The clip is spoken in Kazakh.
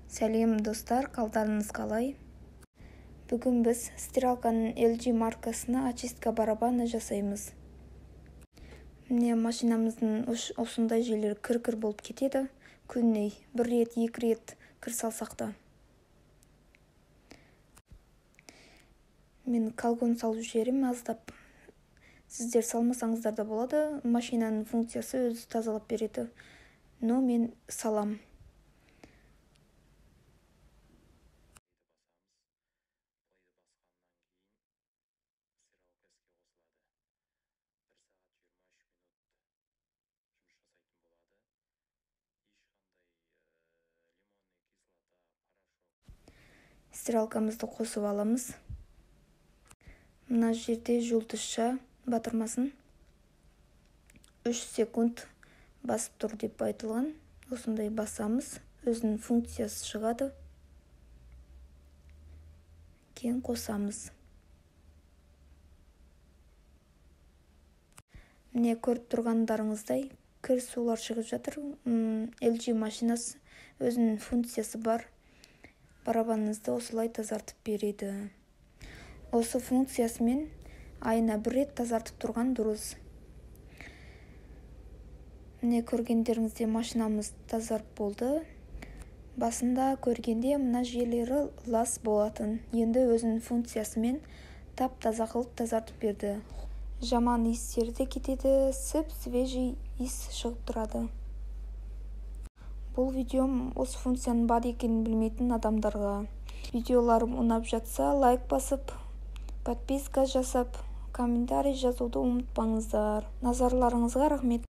Сәлем, достар, қалдарыңыз қалай? Бүгін біз стиралканың LG маркасына очистка барабана жасаймыз. Міне, машинамыздың осындай жерлері кір-кір болып кетеді. Күніне бір рет, екі рет кір салсақ та. Мен калгон салып жіберемін аздап. Сіздер салмасаңыздар да болады. Машинаның функциясы өзі тазалап береді. Но мен салам. Стиралкамызды қосып аламыз. Мына жерде жұлдызша батырмасын 3 секунд басып тұр деп айтылған. Осындай басамыз, өзінің функциясы шығады. Кейін қосамыз. Міне, көріп тұрғандарыңыздай кір сулар шығып жатыр. LG машинасы өзінің функциясы бар. Барабаныңызды осылай тазартып береді. Осы функциясымен айына бір рет тазартып тұрған дұрыс. Міне, көргендеріңізде машинамыз тазарып болды. Басында көргенде мына жерлері лас болатын. Енді өзінің функциясымен тап-таза қылып тазартып берді. Жаман иістері де кетеді, сіп-свежий иіс шығып тұрады. Бұл видеом осы функцияның бар екенін білмейтін адамдарға. Видеоларым ұнап жатса, лайк басып, подписка жасап, комментарий жазуды ұмытпаңыздар. Назарларыңызға рахмет.